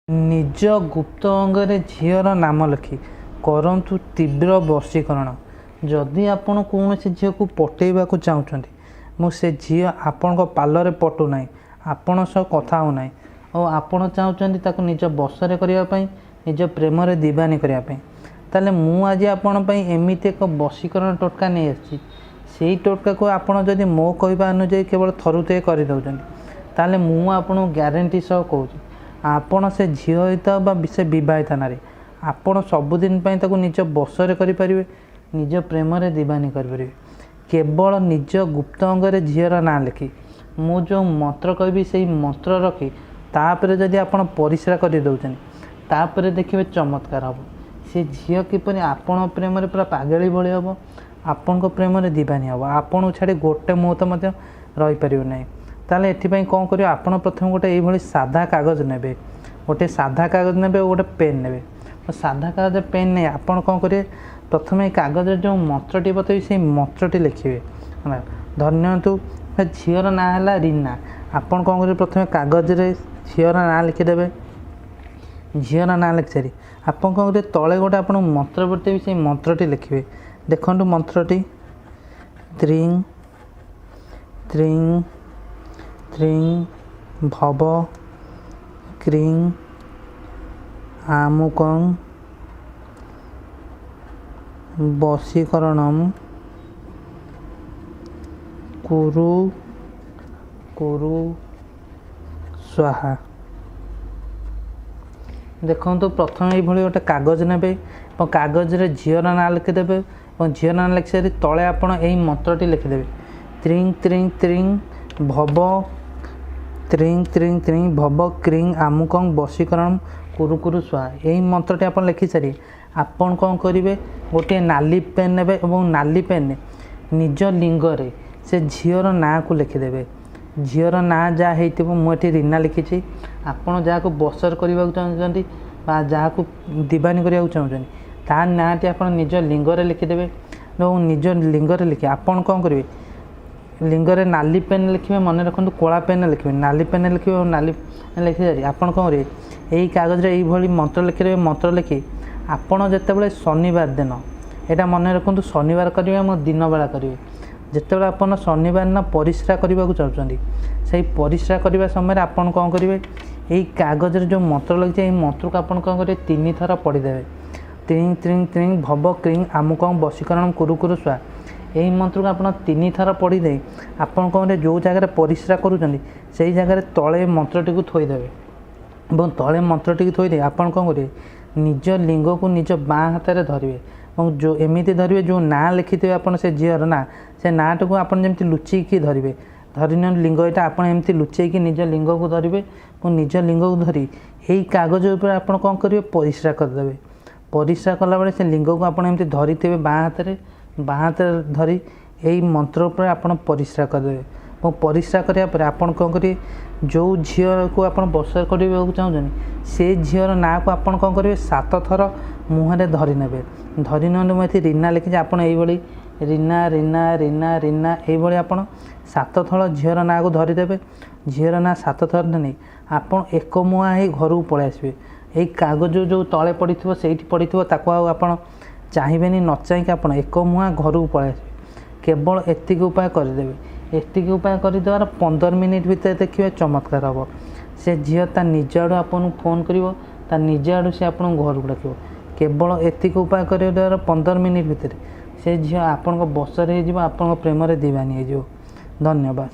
ନିଜ ଗୁପ୍ତ ଅଙ୍ଗରେ ଝିଅର ନାମ ଲେଖି କରନ୍ତୁ ତୀବ୍ର ବଶୀକରଣ। ଯଦି ଆପଣ କୌଣସି ଝିଅକୁ ପଟେଇବାକୁ ଚାହୁଁଛନ୍ତି ମୁଁ ସେ ଝିଅ ଆପଣଙ୍କ ପାଲରେ ପଟୁନାହିଁ, ଆପଣଙ୍କ ସହ କଥା ହେଉନାହିଁ ଓ ଆପଣ ଚାହୁଁଛନ୍ତି ତାକୁ ନିଜ ବଶରେ କରିବା ପାଇଁ, ନିଜ ପ୍ରେମରେ ଦିବାନୀ କରିବା ପାଇଁ, ତାହେଲେ ମୁଁ ଆଜି ଆପଣଙ୍କ ପାଇଁ ଏମିତି ଏକ ବଶୀକରଣ ଟୋଟକା ନେଇ ଆସିଛି। ସେଇ ଟୋଟକାକୁ ଆପଣ ଯଦି ମୋ କହିବା ଅନୁଯାୟୀ କେବଳ ଥରୁଟିଏ କରିଦେଉଛନ୍ତି, ତାହେଲେ ମୁଁ ଆପଣଙ୍କୁ ଗ୍ୟାରେଣ୍ଟି ସହ କହୁଛି, ଆପଣ ସେ ଝିଅ ହେଇଥାଉ ବା ସେ ବିବାହିତା ନାରୀ, ଆପଣ ସବୁଦିନ ପାଇଁ ତାକୁ ନିଜ ବଶରେ କରିପାରିବେ, ନିଜ ପ୍ରେମରେ ଦିବାନୀ କରିପାରିବେ। କେବଳ ନିଜ ଗୁପ୍ତ ଅଙ୍ଗରେ ଝିଅର ନାଁ ଲେଖି ମୁଁ ଯେଉଁ ମନ୍ତ୍ର କହିବି, ସେଇ ମନ୍ତ୍ର ରଖି ତାପରେ ଯଦି ଆପଣ ପରିସ୍ରା କରିଦେଉଛନ୍ତି, ତାପରେ ଦେଖିବେ ଚମତ୍କାର ହେବ। ସେ ଝିଅ କିପରି ଆପଣଙ୍କ ପ୍ରେମରେ ପୁରା ପାଗଳି ଭଳି ହେବ, ଆପଣଙ୍କ ପ୍ରେମରେ ଦିବାନୀ ହେବ, ଆପଣଙ୍କୁ ଛାଡ଼ି ଗୋଟେ ମୁହୂର୍ତ୍ତ ମଧ୍ୟ ରହିପାରିବ ନାହିଁ। ତାହେଲେ ଏଥିପାଇଁ କ'ଣ କରିବେ ଆପଣ? ପ୍ରଥମେ ଗୋଟେ ଏଇଭଳି ସାଧା କାଗଜ ନେବେ, ଗୋଟେ ସାଧା କାଗଜ ନେବେ ଓ ଗୋଟେ ପେନ୍ ନେବେ। ସାଧା କାଗଜ ପେନ୍ ନେଇ ଆପଣ କ'ଣ କରିବେ? ପ୍ରଥମେ ଏଇ କାଗଜରେ ଯେଉଁ ମନ୍ତ୍ରଟି ବତେଇବି, ସେଇ ମନ୍ତ୍ରଟି ଲେଖିବେ। ହେଲା, ଧରି ନିଅନ୍ତୁ ଝିଅର ନାଁ ହେଲା ରୀନା। ଆପଣ କ'ଣ କରିବେ? ପ୍ରଥମେ କାଗଜରେ ଝିଅର ନାଁ ଲେଖିଦେବେ। ଝିଅର ନାଁ ଲେଖିସାରି ଆପଣ କ'ଣ କରିବେ? ତଳେ ଗୋଟେ ଆପଣଙ୍କୁ ମନ୍ତ୍ର ବତେଇବି, ସେଇ ମନ୍ତ୍ରଟି ଲେଖିବେ। ଦେଖନ୍ତୁ ମନ୍ତ୍ରଟି: ତ୍ରିଂ ତ୍ରିଂ ତ୍ରିଂ ଭବ କ୍ରିଂ ଆମୁକଂ ବଶୀକରଣମ୍ କୁରୁ କୁରୁ ସ୍ୱାହା। ଦେଖନ୍ତୁ, ପ୍ରଥମେ ଏଇଭଳି ଗୋଟେ କାଗଜ ନେବେ ଏବଂ କାଗଜରେ ଝିଅର ନାଁ ଲେଖିଦେବେ ଏବଂ ଝିଅର ନାଁ ଲେଖିସାରି ତଳେ ଆପଣ ଏଇ ମନ୍ତ୍ରଟି ଲେଖିଦେବେ: ତ୍ରିଂ ତ୍ରିଂ ତ୍ରିଂ ଭବ ତ୍ରିଂ ତ୍ରିଂ ତ୍ରିଂ ଭବ କ୍ରିଂ ଆମୁକଂ ବଶୀକରଣ କୁରୁ କୁରୁ ସ୍ୱାହା। ଏଇ ମନ୍ତ୍ରଟି ଆପଣ ଲେଖିସାରି ଆପଣ କ'ଣ କରିବେ? ଗୋଟିଏ ନାଲି ପେନ୍ ନେବେ ଏବଂ ନାଲି ପେନ୍ରେ ନିଜ ଲିଙ୍ଗରେ ସେ ଝିଅର ନାଁକୁ ଲେଖିଦେବେ। ଝିଅର ନାଁ ଯାହା ହେଇଥିବ, ମୁଁ ଏଠି ରୀନା ଲେଖିଛି। ଆପଣ ଯାହାକୁ ବଶରେ କରିବାକୁ ଚାହୁଁଛନ୍ତି ବା ଯାହାକୁ ଦିବାନୀ କରିବାକୁ ଚାହୁଁଛନ୍ତି, ତା ନାଁଟି ଆପଣ ନିଜ ଲିଙ୍ଗରେ ଲେଖିଦେବେ ଏବଂ ନିଜ ଲିଙ୍ଗରେ ଲେଖି ଆପଣ କ'ଣ କରିବେ? ଲିଙ୍ଗରେ ନାଲି ପେନ୍ ଲେଖିବେ। ମନେ ରଖନ୍ତୁ, କଳା ପେନ୍ ଲେଖିବେ, ନାଲି ପେନ୍ ଲେଖିବେ। ଏବଂ ନାଲି ଲେଖିସାରି ଆପଣ କ'ଣ କରିବେ? ଏଇ କାଗଜରେ ଏଇଭଳି ମନ୍ତ୍ର ଲେଖିଦେବେ। ମନ୍ତ୍ର ଲେଖି ଆପଣ ଯେତେବେଳେ ଶନିବାର ଦିନ, ଏଇଟା ମନେ ରଖନ୍ତୁ, ଶନିବାର କରିବେ ଏବଂ ଦିନ ବେଳା କରିବେ। ଯେତେବେଳେ ଆପଣ ଶନିବାର ଦିନ ପରିସ୍ରା କରିବାକୁ ଚାହୁଁଛନ୍ତି, ସେଇ ପରିସ୍ରା କରିବା ସମୟରେ ଆପଣ କ'ଣ କରିବେ? ଏଇ କାଗଜରେ ଯେଉଁ ମନ୍ତ୍ର ଲେଖିଛି, ଏଇ ମନ୍ତ୍ରକୁ ଆପଣ କ'ଣ କରିବେ? ତିନି ଥର ପଢ଼ିଦେବେ: ତ୍ରିଂ ତ୍ରିଂ ତ୍ରିଂ ଭବ କ୍ରିଂ ଆମୁକଂ ବଶୀକରଣ କୁରୁ କୁରୁ ସ୍ୱାହା। ଏହି ମନ୍ତ୍ରକୁ ଆପଣ ତିନି ଥର ପଢ଼ିଦେଇ ଆପଣ କ'ଣ କରିବେ? ଯେଉଁ ଜାଗାରେ ପରିସ୍ରା କରୁଛନ୍ତି, ସେଇ ଜାଗାରେ ତଳେ ମନ୍ତ୍ରଟିକୁ ଥୋଇଦେବେ ଏବଂ ତଳେ ମନ୍ତ୍ରଟିକୁ ଥୋଇଦେଇ ଆପଣ କ'ଣ କରିବେ? ନିଜ ଲିଙ୍ଗକୁ ନିଜ ବାଁ ହାତରେ ଧରିବେ ଏବଂ ଯେଉଁ ଏମିତି ଧରିବେ, ଯେଉଁ ନାଁ ଲେଖିଥିବେ ଆପଣ ସେ ଝିଅର ନାଁ, ସେ ନାଁଟିକୁ ଆପଣ ଯେମିତି ଲୁଚେଇକି ଧରିବେ। ଧରି ନିଅନ୍ତୁ ଲିଙ୍ଗ ଏଇଟା, ଆପଣ ଏମିତି ଲୁଚେଇକି ନିଜ ଲିଙ୍ଗକୁ ଧରିବେ ଏବଂ ନିଜ ଲିଙ୍ଗକୁ ଧରି ଏଇ କାଗଜ ଉପରେ ଆପଣ କ'ଣ କରିବେ? ପରିସ୍ରା କରିଦେବେ। ପରିସ୍ରା କଲାବେଳେ ସେ ଲିଙ୍ଗକୁ ଆପଣ ଏମିତି ଧରିଥିବେ ବାଁ ହାତରେ। ବାଁ ହାତରେ ଧରି ଏଇ ମନ୍ତ୍ର ଉପରେ ଆପଣ ପରିସ୍ରା କରିଦେବେ ଏବଂ ପରିସ୍ରା କରିବା ପରେ ଆପଣ କ'ଣ କରିବେ? ଯେଉଁ ଝିଅକୁ ଆପଣ ବଶ କରିବାକୁ ଚାହୁଁଛନ୍ତି, ସେ ଝିଅର ନାଁକୁ ଆପଣ କ'ଣ କରିବେ? ସାତ ଥର ମୁହଁରେ ଧରି ନେବେ। ଧରି ନିଅନ୍ତୁ ମୁଁ ଏଠି ରୀନା ଲେଖିଛି। ଆପଣ ଏଇଭଳି ରୀନା, ରୀନା, ରୀନା, ରୀନା, ଏଇଭଳି ଆପଣ ସାତ ଥର ଝିଅର ନାଁକୁ ଧରିଦେବେ। ଝିଅର ନାଁ ସାତ ଥର ନେଇ ଆପଣ ଏକ ମୁହାଁ ହେଇ ଘରକୁ ପଳାଇ ଆସିବେ। ଏଇ କାଗଜ ଯେଉଁ ତଳେ ପଡ଼ିଥିବ, ସେଇଠି ପଡ଼ିଥିବ, ତାକୁ ଆଉ ଆପଣ ଚାହିଁବେନି। ନ ଚାହିଁକି ଆପଣ ଏକ ମୁହାଁ ଘରକୁ ପଳାଇ ଆସିବେ। କେବଳ ଏତିକି ଉପାୟ କରିଦେବେ। ଏତିକି ଉପାୟ କରିଦେବାର 15 ମିନିଟ୍ ଭିତରେ ଦେଖିବେ ଚମତ୍କାର ହେବ। ସେ ଝିଅ ତା ନିଜ ଆଡ଼ୁ ଆପଣଙ୍କୁ ଫୋନ୍ କରିବ, ତା ନିଜ ଆଡ଼ୁ ସେ ଆପଣଙ୍କୁ ଘରକୁ ଡାକିବ। କେବଳ ଏତିକି ଉପାୟ କରିବା ଦ୍ୱାରା 15 ମିନିଟ୍ ଭିତରେ ସେ ଝିଅ ଆପଣଙ୍କ ବଶରେ ହେଇଯିବ, ଆପଣଙ୍କ ପ୍ରେମରେ ଦିବାନୀ ହେଇଯିବ। ଧନ୍ୟବାଦ।